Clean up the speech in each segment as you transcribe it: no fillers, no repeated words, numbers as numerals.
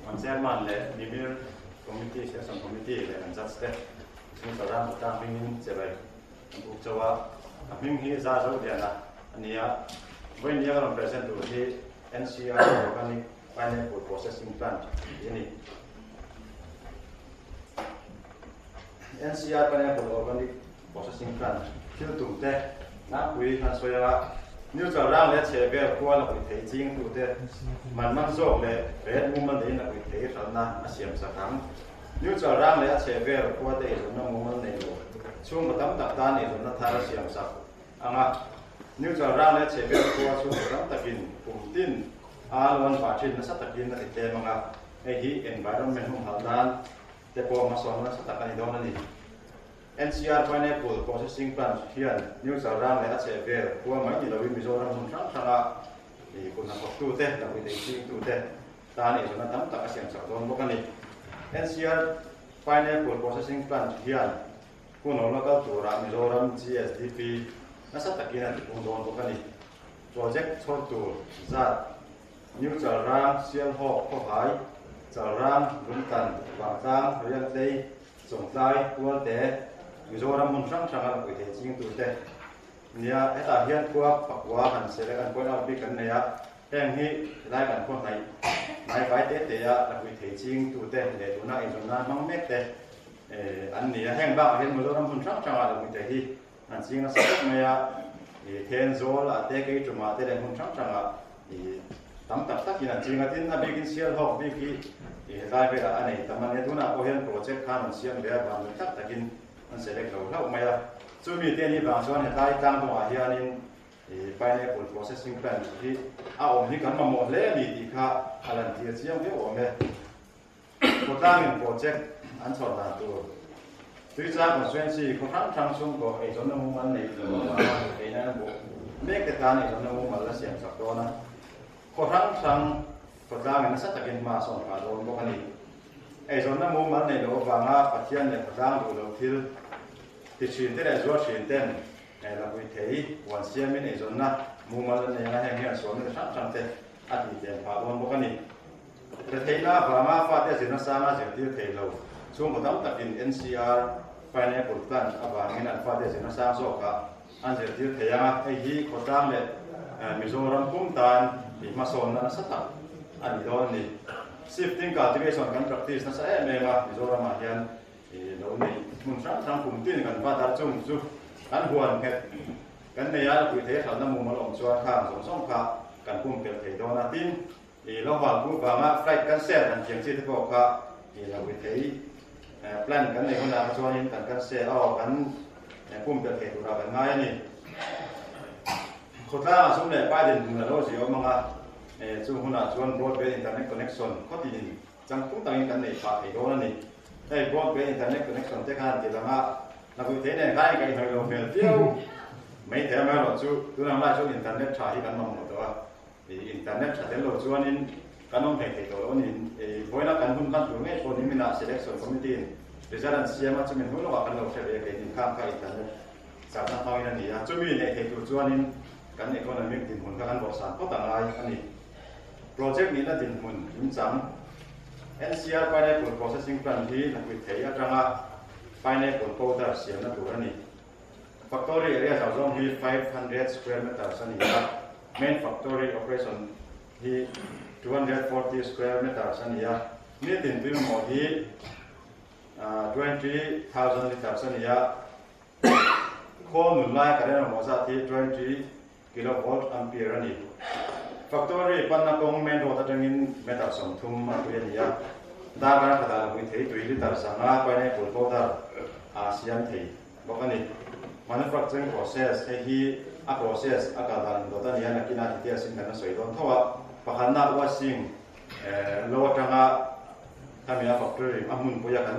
Kan Chairman leh Mimir Committee, Selection Committee leh kan Judge te chung Chalrang Khawtlang hmingin chibai an buk chauh a. A hming hi Za Zoliana a ni a. Vawinia ka rawn present tur hi NCR Organic Pineapple Processing Plant tih a ni. NCR Pineapple Organic Processing Plant thil tum te tlangpui han sawi anga neutral rang leh chhe vel khua la pui thei ching tute man man zawk leh ret mumal neiin la pui thei hralhna a siam chak ang. Neutral rang leh a chhe vel khua te eizawnna mumal nei lo chhungkaw tam tak tan eizawnna thar a siam chak anga neutral rang leh a chhe vel khua chhungkaw tam takin kum tin a loan vah thin nasa takin a ti tlem anga hei hi environment humhalh nan te pawh hmasawnna nasa tak a ni dawn a ni. NCR Pineapple Processing Plant hian New Chalrang leh a chhehvel khua mai ni loin Mizoram hmun hrang hranga kut hnathawktute, hlauhri chingtute tan eizawnna tam tak a siam chak dawn bawk a ni. NCR Pineapple Processing Plant hian hun lo la kal turah Mizoram GSDP nasa takin a tipung dawn bawk a ni. Project chhawr tur zat New Chalrang, Sialhawk, Khawhai, Chalrang, Lungtan, Vangtlang, Rialtlei, Chawngtlai, Tualte, Mizoram hmun hrang hranga la pui thei ching turte nia. Hetah hian khua pakua han select an point out bik kan nei a, heng hi helai kan khua hnaih hnai vai te te a la pui thei ching tute leh tuna eizawn nan hmang mek te an ni a. Heng bakah hian Mizoram hmun hrang hranga la pui thei hi an ching nasa khawp mai a, Thenzawl ah te, Keiṭumah te leh hmun hrang hrangah tam tak takin an ching a. Tin, a bikin Sialhawk bik hi helai velah a nei tam a nia. Tunah pawh hian project khan an siam ve a, vanduai tak takin an select lo hlauh mai a. Chumi te ni vang chuan helai tlangdungah hianin pineapple processing plant hi a awm hi kan mamawh hle a ni tih kha a lantir chiang viau awm e. Khawtlangin project an chhawr dan tur Tuichang constituency khaw hrang hrang chhungkaw eizawnna mumal nei tur a eina an buh mek te tan eizawnna mumal la siam chak dawn a, khaw hrang hrang khawtlangin nasa takin hma a sawn phah dawn bawk a ni. Eizawnna mumal nei loh avanga Pathian leh khawtlang duh loh thil ti thin te leh zuar thin ten lapui thei huan siamin eizawnna mumal an nei anga heng hian sualna te hrang hrang te a tih tlem phah dawn bawk a ni. Retheihna avanga fate zirna sanga zirtir thei lo chhungkaw tam takin NCR Pineapple Plant avangin an fate zirna sang zawkah an zirtir thei ang a, hei hi khawtlang leh Mizoram pum tan tih hmasawnna nasa tak a ni dawn a ni. Shifting cultivation kan practice nasa em em a, Mizoramah hian lo neih hmun hrang hrang kum tin kan va dar chung chu kan huan nghet kan nei a, pui thei hralhna mumal awm chuan khang zawng zawng kha kan pumpelh thei dawn a, tin I lo hal bu vanga flight cancel han thiam chi te pawh kha i lo i thei. Plan kan nei hunah kha chuanin kan cancel aw kan pumpelh thei turah kan ngai a ni. Khawtlangah sum leh pai dinhmun a lo zia awm ang a, chung hunah chuan broadband internet connection khawtin changtlung takin kan nei phah thei dawn a ni. Hei broadband internet connection te khan ti lang a, hnathawh thei nen khan in kaihhnawih lo hmel viau mai thei amaherawhchu tunang lai chuan internet tha hi kan mamawh tawh a. Internet tha tel lo chuanin kan awm hlei thei tawh lo a ni. Vawiina kan hun hman tur ngei pawh niminah Selection Committee in result an siam a, chumi hnu lawkah kan lo hre ve a, keini khang kha internet chakna hmangin a ni a. Chumi neih thei tur chuanin kan economic dinhmun kha kan bawhsan phawt a ngai a ni. Project nihna dinhmun kimchang NCR Pineapple Processing Plant hi hnapuih thei atanga pineapple powder siamna tur a ni. Factory area zau zawng hi 500 square meters a ni a, main factory operation hi 240 square meters a ni a, nitin tui mamawh hi 20,000 liters a ni a, khawl nun lai current mamawh zat hi 20 kilovolt ampere a ni. Factory panna kawng main road atangin meter 30 a pui a ni a, darkar khatah la pui thei tui liter 5 pineapple powder a siam thei bawk a ni. Manufacturing process, Hei hi a process a kal dan indawt a ni a, nakinah details in kan la sawi dawn tho a. Pakhatna washing lo atanga khami a factory a hmunpuia kan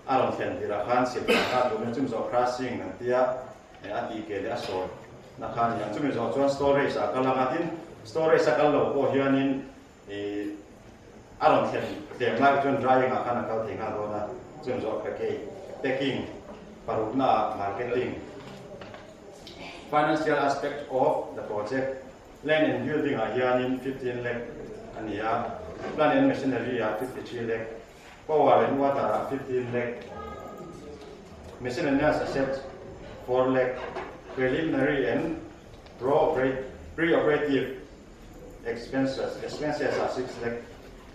a rawn thlen tirah khan silh dan kha tumin chumi zawh crushing an tia a tih ke leh a sawi na kha a ni ang. Chumi zawh chuan storage ah kal anga tin storage a kal lo pawh hianin ih a rawn thlen tlem lai chuan drying ah khan a kal thei nghal dawn a, chumi zawh package packing parukna ah marketing financial aspect of the project land and building ah hianin 15 lakh a ni a. Plant and Machinery ah 53 lakh, Power and Water ah 15 lakh, Miscellaneous Assets 4 lakh, Preliminary and Pre-operative Expenses Expenses ah 6 lakh,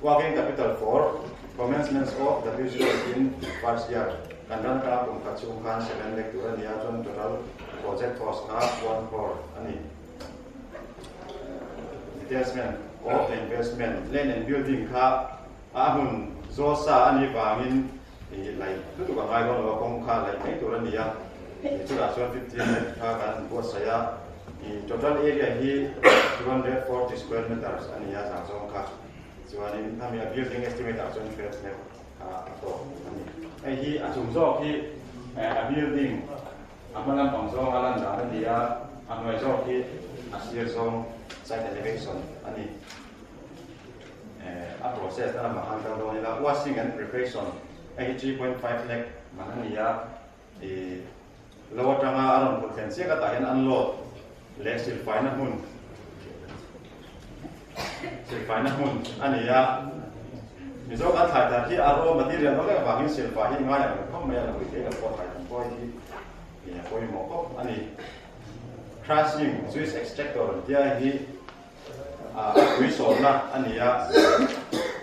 Working Capital for Commencement of the Business in First Year kan ran atanga kum khat chhung khan 7 lakh tur a ni a, chuan total project cost kha 1 crore a ni. Detailsment of the investment, Land and Building kha a hmun zawl sa a nih vangin laih lutuk a ngai dawn lo a, kawng kha laih mai tur a ni a, chutah chuan 15 lakh kha kan buatsaih a, total area hi 240 square meters a ni a, zang zawng kha chuanin khami a building estimate ah chuan 12 lakh kha a tawk a ni. Hei hi a chung zawk hi a building a hma lampang zawng a lan dan a ni a, a hnuai zawk hi a sir zawng side elevation a ni. A process na lamah khan kal dawn ila, washing and preparation hei hi 3.5 lakh man a ni a, ih lo atanga a rawn phurh thlen chiah ka tah hian unload leh silfaina hmun silfaina hmun a ni a, Mizo kan thlai thar hi a raw material vak vek avangin silfai hi ngai ang lo khawp mai a, la pui thei lo pawh thlai tam pawh hi ih a pawimawh khawp a ni. Crushing juice extractor tia hi A pui sawmna a ni a,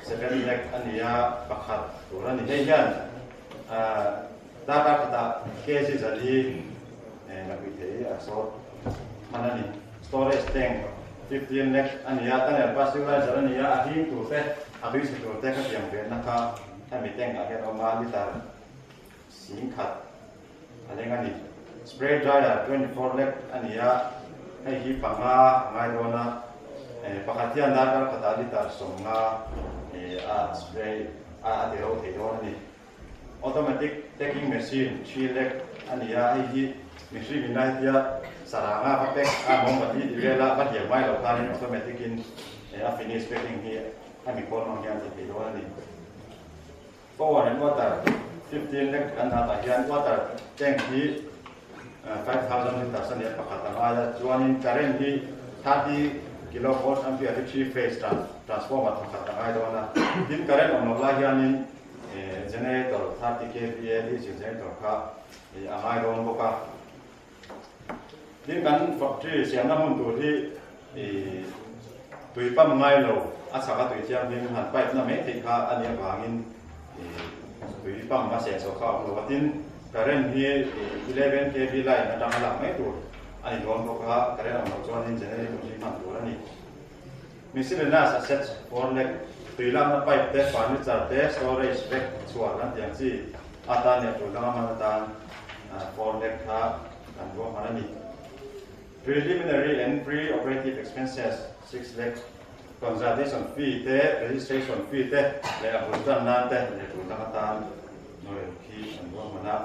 second leg a ni a, pakhat tur a ni. Hei hian darkar khatah kg zali la pui thei a sawt hman a ni. Storage tank 15 leg a ni a, tunnel pasteurizer a ni a, a hing tur te, a tui chhe tur te kha tiang venna kha hemi tank ah hian a awm a, liter 10,000 a leng a ni. Spray dryer 24 lakh a ni a, hei hi panga a ngai dawn a, pakhat hian darkar khatah litre 50 a spray a a ti ro thei dawn a ni. Automatic packing machine 3 lakh a ni a, hei hi mihring in a hetia saranga va pack a mawmbati tih vela va hliam ngai lo khanin automatic in a finish packing hi hemi khawl hmang hian ti thei dawn a ni. Power and water 15 lakh kan dah tah hian water tank hi 5000 liters a nia pakhat a ngai a, chuanin current hi 30 kilovolt ampere hi three phase transformer pakhat a ngai dawn a, tin current awm loh lai hianin generator 30 kva diesel generator kha a ngai dawn bawk a. Tin kan factory siamna hmun tur hi tui pump ngai lo a chhak a tui thianghlim han pipe na mai theih kha a nih avangin tui pump a senso kha a awm lo a, tin current hi 11 kv line atanga lak mai tur a ni dawn bawk a, current awm loh chuanin generator hi hman tur a ni. Miscellaneous assets 4 lakh tui lakna pipe te, furniture te, storage bag chhuar kan tih ang chi atan leh tul danga hman atan 4 lakh kha kan ruahman a ni. Preliminary and pre-operative expenses 6 lakh consultation fee te, registration fee te leh a bul tan nan te leh tul dang atan nawrel khi kan ruahman a.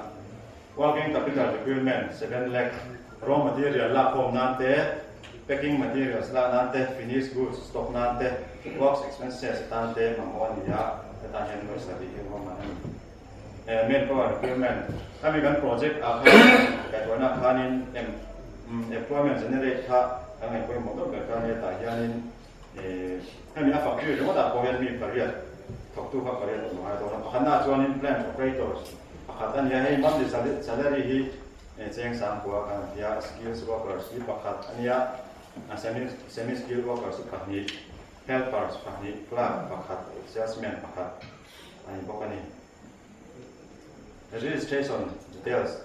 Working capital requirement 7 lakh raw material lakkhawm nan te, packing materials lak nan te, finished goods stock nan te, works expenses atan te mamawh a ni a, hetah hian pawisa rih hi ruahman a ni. Manpower requirement, Khami kan project ah khan kaihtuahna khanin employment generate kha kan ngaih pawimawh deuh ber kha nia tah hianin hemi a factory ringawt ah pawh hian mi pariat thawktu kha pariat awm a ngai dawn a, pakhatna ah chuanin plant operators pakhat a nia, hei monthly salary hi cheng sangkua kan ti a, skills workers hi pakhat a nia, semi skilled workers hi pahnih, helpers pahnih, clerk pakhat, salesman pakhat. A ni bawk a ni. Registration details,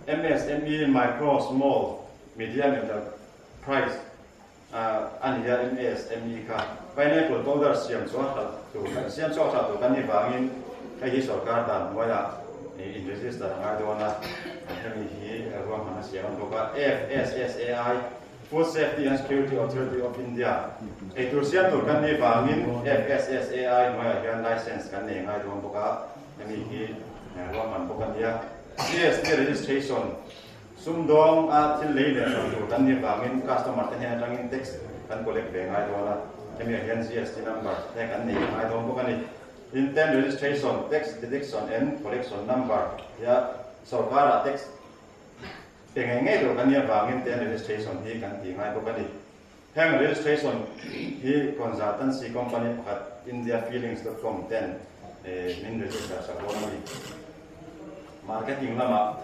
MSME Micro, Small, Medium Enterprise a ni a, MSME kha Pineapple Powder siam chhuah hralh tur kan siam chhuak hralh tur kan nih vangin hei hi sorkar dan hnuaiah in register a ngai dawn a, hemi hi ruahman a siam a ni bawk a. FSSAI Food Safety and Security Authority of India, Eitur siam tur kan nih vangin FSSAI hnuaiah hian license kan nei ngai dawn bawk a, hemi hi ruahman bawk a nia. GST registration, Sumdawng a thil lei leh hralh tur kan nih vangin customer te hnen atangin tax kan collect ve ngai dawn a, hemi ah hian GST number te kan nei ngai dawn bawk a ni. Intent registration, tax deduction and collection number tia sorkar ah tax Pe ngei ngei tur kan nih avangin ten registration hi kan ti ngai bawk a ni. Heng registration hi consultancy company pakhat indiafeelings dot com ten min register sak dawn a ni. Marketing lamah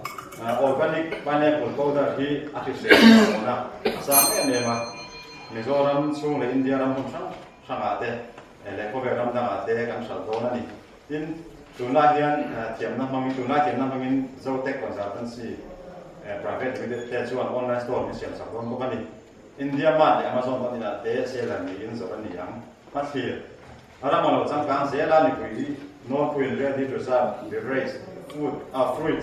organic pineapple powder hi a hrisel dawn a, a sang em em a. Mizoram chhung leh India ram hmun hrang hrangah te leh khawvel ram dangah te kan hralh dawn a ni. Tin, tunlai hian thiamna hmangin tunlai thiamna hmangin Zotech Consultancy Private Limited te chuan online store min siam sak dawn bawk a ni. India Mart leh Amazon dot inah te seller niin zawrh a ni ang. Hmathlir, A ram a lo changkang zel a, mipui hi nawlpuiin ready to serve beverage, food, ah fruit,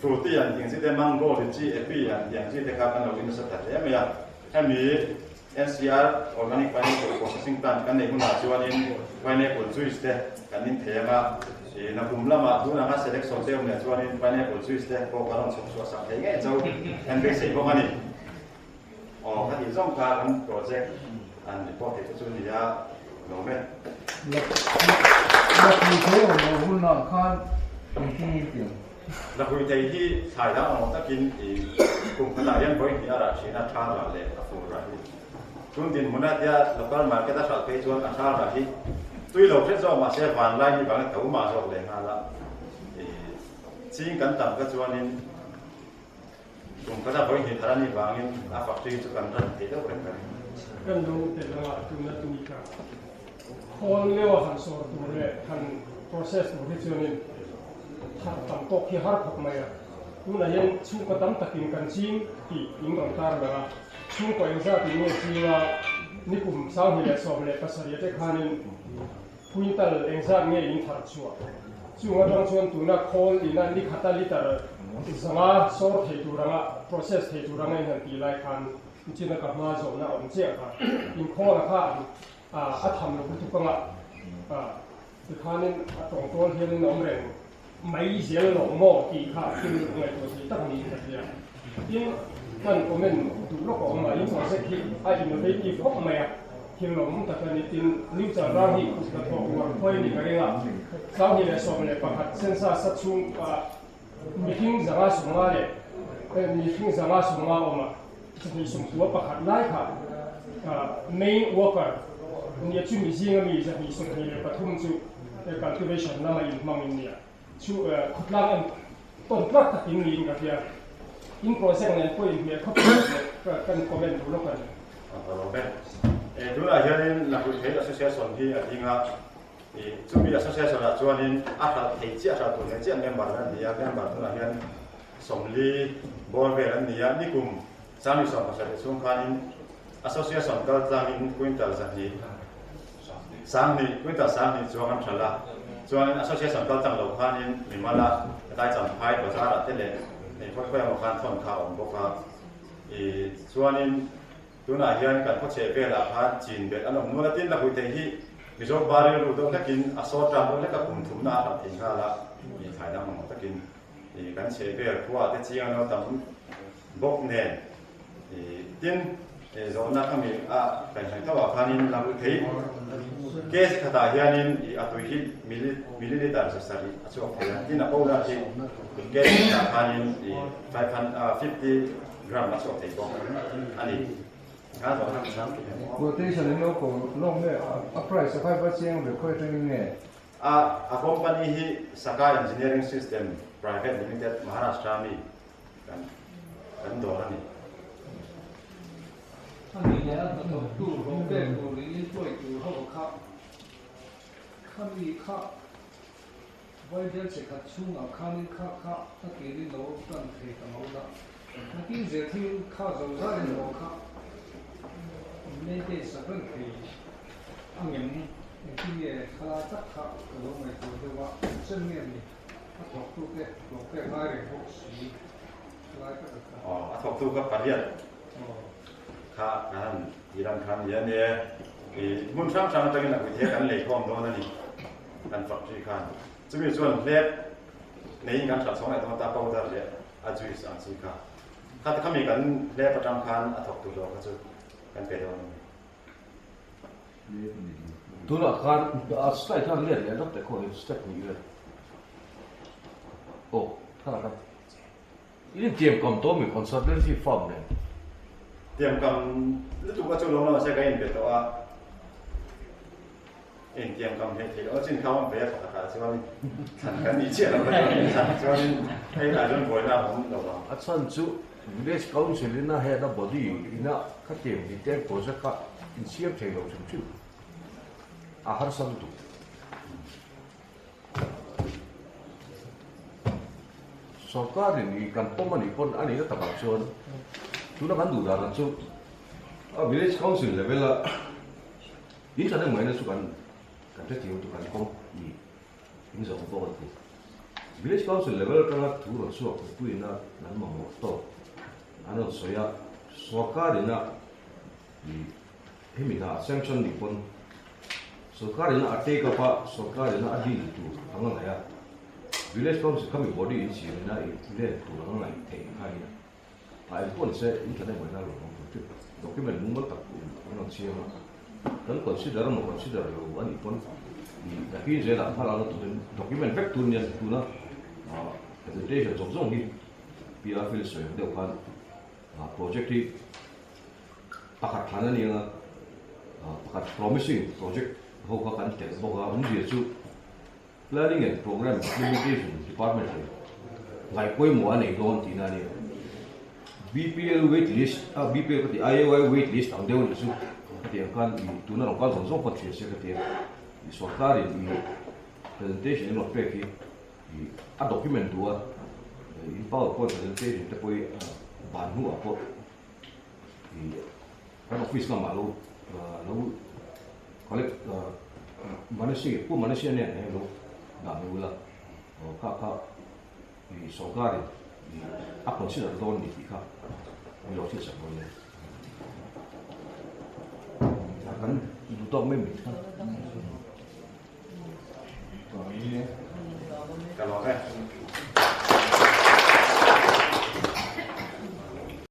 fruity an tih ang chi te, mango, lychee, epi an tih ang chi te kha kan lo in nasa ta hle mai a. Hemi NCR Organic Pineapple Processing Plant kan neih hunah chuanin pineapple juice te kan in thei ang a, ih nakum lamah tun anga selection te awm leh chuanin pineapple juice te pawh kan rawn chhawp chhuah sak thei ngei cho kan beisei bawk a ni. Aw ka tih zawng kha kan project an report thei te chu nia lo me. Lakhui thei awm lo hunah khan engtin nge tiang? Lakhui thei hi thlai dang awm takin i kum khatah hian vawi hnih a rah thin a, thal rah leh a fur rah hi. Tun dinhmun a tia local market a hralh phei chuan a thal rah hi tui lo hret zawk mahse vanlai ni vangin tho mah zawk leh nghal a, i ching kan tam kha chuanin Kum khat a vawi hnih thar a nih vangin a factory chu kan run thei deuh reng ka ring. Kan lo tel anga tuna tui kha khawl leuh a han sawr tur leh han process tur hi chuanin thar tam tawk hi har khawp mai a. Tunah hian chhungkaw tam takin kan ching tih in rawn tar lang a, chhungkaw engzat in nge ching a, nikum 2017 te khanin Quintal engzat nge in thar chhuah? Chung atang chuan tuna khawl ina ni khata liter 500 sawr thei tur anga process thei tur anga in han tih lai khan china ka hma zawhna a awm chiah kha. In khawla kha a tham lo lutuk anga tikhanin a tawngtawl hianin a awm reng mai zel lo maw tih kha thil ngaihtuah thei tak niin ka hria. Tin, kan comment duh lawk a awm a, in project hi a innovative khawp mai a, thil lawmawm tak a ni. Tin, New Chalrang hi kut hnathawk uar khuai ni ka ring a, 2011 census a chhung mihring 150 leh mihring 150 awm a, 291 lai kha main worker nia chumi zinga mi 223 chu cultivation lama inhmang in nia chu khawtlang en tawn tlak takin niin ka hria. In project nen pawh inhmeh khawp leh kan comment duh lawk a ni. Robert, tunah hianin Lakuithei Association hi a ding a, chumi association ah chuanin a hralh thei chiah, hralh tur thei chiah member an ni a, member tunah hian 40 bawr vel an ni a, nikum 2017 chhung khanin association kal tlangin quintal 200 20 quintal 20 chuang an hralh a, chuanin association kal tlang lo khanin mimala tlai champhai bazar ah te leh hei khawi khawi emaw khan thawn kha a awm bawk a, ih chuanin tunah hian kan khawchheh velah khan chin belh an awm nual a, tin la huithei hi Mizo ba rilru deuh hlekin a sawt ram deuh hlek a kum thumna a hralh thei nghal a, ih thlai dang mamawh takin. Ih kan chhe vel khua te chiang lo tam bawk nen ih tin ih zawhna kha mi a kaihhnawih tho ah khanin lam thei kg khatah hianin ih a tui hi milli milliliter 700 a chhuak thei a tin a powder hi kg khatah khanin ih 550 gram a chhuak thei bawk a ni. Quotation in lo ko lawk nge a price a khai va chiang ve khawi atangin nge? A a company hi Saka Engineering System Private Limited Maharashtra mi kan kan dawr a ni. A ni leh a hnathawktu hlawh pek tur leh intuai tur ho kha kha mi kha Vaibel che khat chhungah khanin kha kha a tirin lo tan thei ta lo la. Nakin zel thil kha zo zar in hlawh kha maintain sak reng thei a ngem engtin nge thlalai tak kha ka lo ngaihtuah deuh a, chen nge ni a thawktu te hlawh pek ngai reng bawk si thlalai tak a kha. Aw a thawktu kha pariat kha ka han ti ram kha nia nia i hmun hrang hrang atangin a puithia kan lei khawm dawn a ni kan factory khan chumi chuan hlep neiin kan hralh chhawng leh dawn ta powder leh a juice ang chi kha. Kha khami kan hlep atang khan a thawk tur lo kha chu kan pe dawn a ni. Tunah khan a slide khan let leh lawk teh khaw hi step hnih vel. Aw, kha kha. In tiam kam tawh mi consultancy firm nen. Tiamkam lutuk a chu lawm lo se ka inbe tawh a, in tiamkam hleih theih loh chin kha awm ve a pakhatah chuanin thlan kan nih chiah lo kha chuan thlan chuanin hei lah chuan buaina a awm lo vang. A chhan chu Village Council in a head a body ina khatiang detail project kha insiam thei lo hrim hrim a harsa lutuk. Sorkarin i kan pawm a nih pawn a nihna takah chuan tuna kan duh danah chu a Village Council level a in tha deuh mai na chu kan kan hrethiam chu kan kawng i in zawh bawk a ti. Village Council level atanga thu rawn chhuak mipuiin a an mamawh tawk an rawn sawi a, sorkarin a i Hemi hna sanction nih pawn sorkar ina a take up a, sorkar ina a deal tur ang a ngaih a, village council kha mi body in siam ina i len tur ang a ngaih theih kha nia. A eng pawh nise in tla deuh mai na lo awm tur chu document mumal tak an rawn siam a, kan consider emaw consider lo a nih pawn i nakin zelah hmalakna turin document vek tur nia tuna presentation zawng zawng hi PR field sawi ang deuh khan project hi Pakhat thlan a ni ang a, pakhat promising project ho kha kan telh bawk a, awmzia chu Planning and Programme Implementation Department in ngaihpawimawh a nei dawn tihna a ni a. BPL wait list, ah BPL ka ti, IAY wait list ang deuh a nih chu ka ti ang khan i tuna rawn kal zawng zawng pawn hria se ka ti a, i sorkarin i presentation in rawn pek hi i a document duh a, in powerpoint presentation te pawh hi ban hnuah pawh Kan office lamah lo lo collect Manasi pu Manasi nen hian lo dah mai ula kha kha i sorkarin a consider dawn ni tih kha min lo hriat sak dawn nia. Kan duh tawk mai mai kha.